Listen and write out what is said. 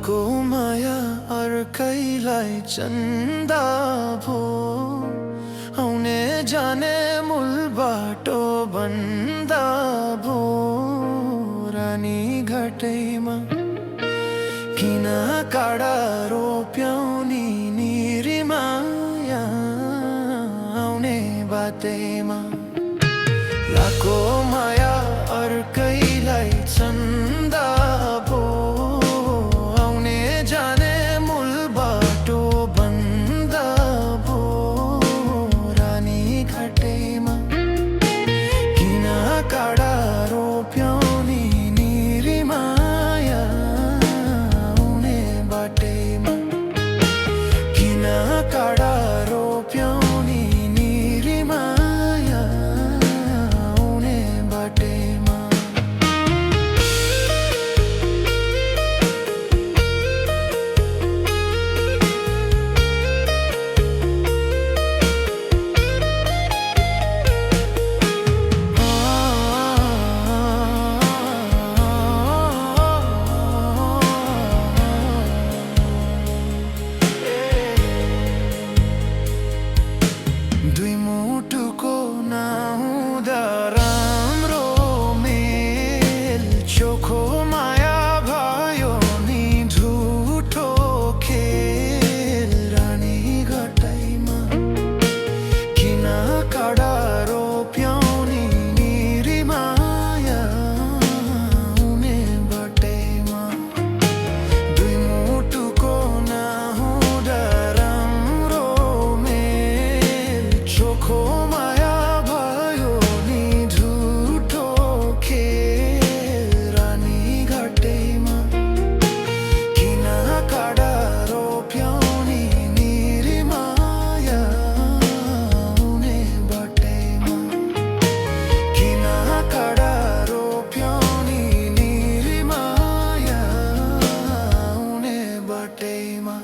लाको माया अर्कैलाई चन्दा भो आउने जाने मूल बाटो बन्दा भो रानी घाटैमा किन काडा रोप्याउनी निरीमाया आउने बाटैमा लाको माया अर्कैलाई चन्दा भो आउने जाने मूल बाटो बन्दा भो रानी घाटैमा किन काडा रोप्याउनी निरीमाया आउने बाटैमा किन काडा रोप्याउनी निरीमाया आउने बाटैमा दुई मुटुको नहुँदा राम्रो मेल चोखो माया भयो नि झुठो खेल रानी घाटैमा किन काडा रोप्याउनी निरीमाया आउने बाटैमा दुई मुटुको नहुँदा राम्रो मेल चोखो माया भयो नि झुठो खेल रानी घाटैमा किन काडा रोप्याउनी निरीमाया आउने बाटैमा किन काडा रोप्याउनी निरीमाया आउने बाटैमा